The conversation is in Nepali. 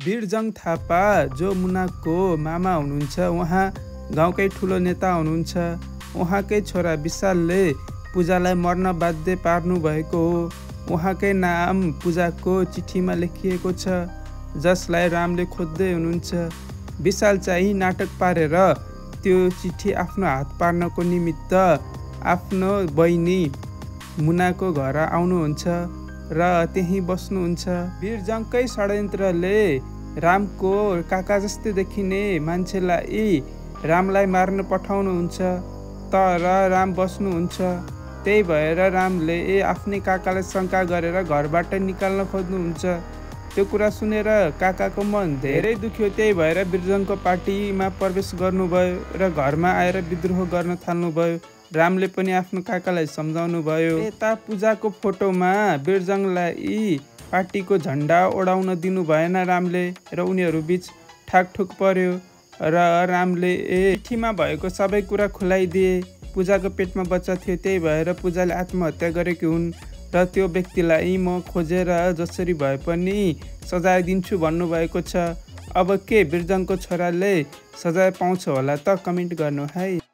वीरजङ थापा जो मुनाको मामा हुनुहुन्छ, उहाँ गाउँकै ठुलो नेता हुनुहुन्छ। उहाँकै छोरा विशालले पूजालाई मर्न बाध्य पार्नु भएको हो। उहाँकै नाम पूजाको चिठीमा लेखिएको छ, जसलाई रामले खोज्दै हुनुहुन्छ। विशाल चाहिँ नाटक पारेर त्यो चिठी आफ्नो हात पार्नको निमित्त आफ्नो बहिनी मुनाको घर आउनुहुन्छ र त्यहीँ बस्नुहुन्छ। वीरजङकै षड्यन्त्रले रामको काका जस्तै देखिने मान्छेलाई रामलाई मार्न पठाउनुहुन्छ, तर राम बस्नुहुन्छ। त्यही भएर रामले आफ्नै काकालाई शङ्का गरेर घरबाट निकाल्न खोज्नुहुन्छ। त्यो कुरा सुनेर काकाको मन धेरै दुख्यो। त्यही भएर वीरजङको पार्टीमा प्रवेश गर्नुभयो र घरमा आएर विद्रोह गर्न थाल्नुभयो। रामले पनि आफ्नो काकालाई सम्झाउनु भयो। यता पूजाको फोटोमा वीरजङलाई पार्टीको झन्डा ओडाउन दिनु भएन रामले र उनीहरू बीच ठाकठुक पर्यो र रामले चिठीमा भएको सबै कुरा खुलाइदिए। पूजाको पेटमा बच्चा थियो, त्यही भएर पूजाले आत्महत्या गरेकी हुन् र त्यो व्यक्तिलाई म खोजेर जसरी भए पनि सजाय दिन्छु भन्नुभएको छ। अब के वीरजङको छोराले सजाय पाउँछ होला त? कमेन्ट गर्नु है।